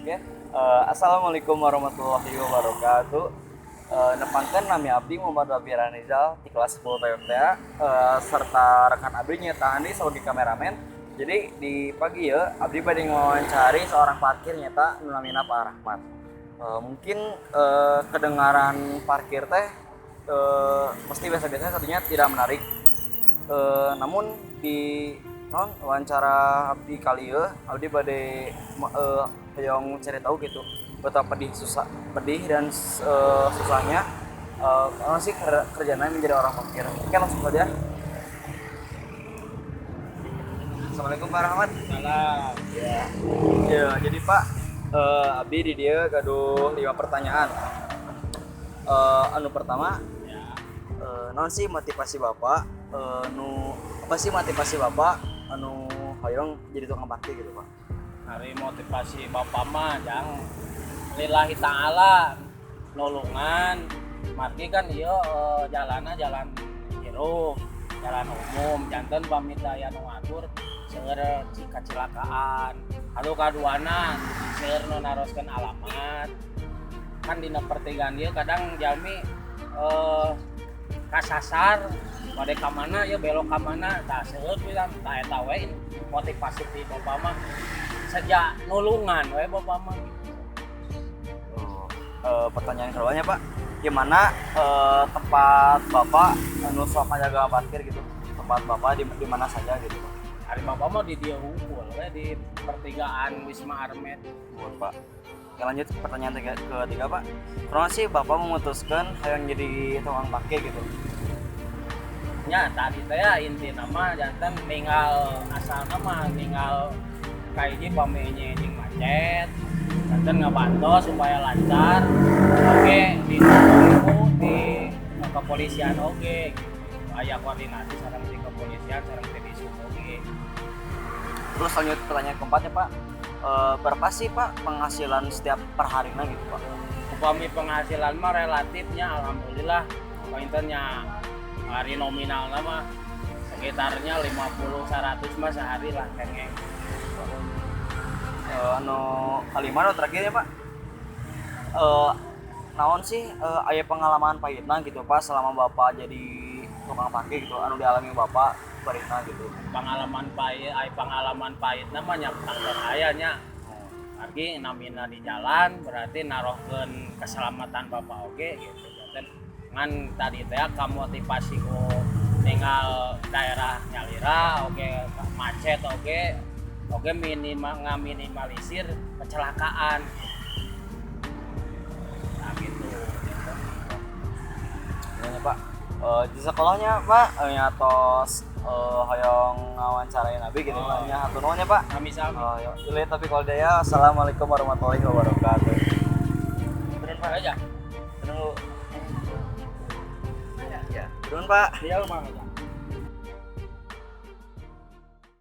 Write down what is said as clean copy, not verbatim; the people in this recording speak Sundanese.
Oke. Assalamualaikum warahmatullahi wabarakatuh. Nepangkeun nami abdi Muhammad Rabi Ranizal di kelas 10 PMTA, serta rekan abdi nyaeta Andi sebagai kameramen. Jadi di pagi ya abdi bade ngawawancari seorang parkir nyaeta nu namina Pak Rahmat. Mungkin kedengaran parkir teh mesti biasa-biasa, satunya tidak menarik. Namun di non wawancara abdi kali ya abdi bade hoyong cari tahu gitu betapa pedih susah, pedih dan susahnya sih kerjanya menjadi orang parkir. Oke, langsung saja. Assalamualaikum, Pak Rahmat. Salam. Ya ya, jadi Pak, abdi di dieu gaduh lima pertanyaan. Anu pertama, naon sih motivasi Bapak, nu apa sih motivasi Bapak anu hoyong jadi tukang parkir gitu, Pak? Ari motivasi Bapak mah jang lillahi ta'ala, nulungan. Margi kan ieu jalanna jalan hirup, jalan umum, janten pami aya nu ngatur seueur kecelakaan. Lalu kaduana, seueur nu naroskeun alamat. Kan dina pertigaan ieu kadang jalmi kasasar bade ka mana ya, belok ka mana, tah seueur pisan. Tah, eta we motivasi ti Bapak mah, sejak nulungan we Bapak mah. Oh, pertanyaan keduanya, Pak, gimana tempat Bapak anu sok ngajaga parkir gitu, tempat Bapak di mana saja gitu, Pak? Ari Bapak mah di dieu hungkul we, di pertigaan Wisma Armed. Nuhun, Pak. Oke, lanjut ke pertanyaan ketiga, Pak. Kenapa sih Bapak memutuskan hayang jadi tukang parkir gitu? Nya, tadi teh ya inti nama janten ninggal asal nama ninggal kahiji pami jeung macet, janten ngabantos supaya lancar. Oke, ditunggu di kepolisian, oke gitu. Aya koordinasi sareng di kepolisian, sareng di Dishub oke. Terus lanjut pertanyaan keempatnya, Pak. Berapa sih, Pak, penghasilan setiap perharinya gitu, Pak? Upami penghasilan mah relatifnya alhamdulillah pointernya hari nominal mah sekitarnya 50 100 mah sehari lah kengeng. Anu kalima, anu terakhir ya, Pak. Naon sih aya pengalaman pahitna gitu, Pak, selama Bapak jadi tukang parkir gitu, anu dialami Bapak barina gitu? Pengalaman pahit, ai pengalaman pahit namanya tanggal aya nya. Argi namina di jalan berarti narohkeun keselamatan Bapak oge gitu. Janten ngan tadi teh kamotivasi ku tinggal daerah nyalira oge macet, oge minimal ngaminimalisir kecelakaan. Nah, gitu. Gimana, Pak? Di sekolahnya, Pak, nya tos hoyong ngawancarain abdi gitu. Oh. Pak, nya hatur nuhun ya, Pak. Sami-sami. Oh, ya. Dulu tapi kalau dia, assalamualaikum warahmatullahi wabarakatuh. Turun, Pak. Aja. Turun. Ya, turun, Pak. Iya, Bang, aja.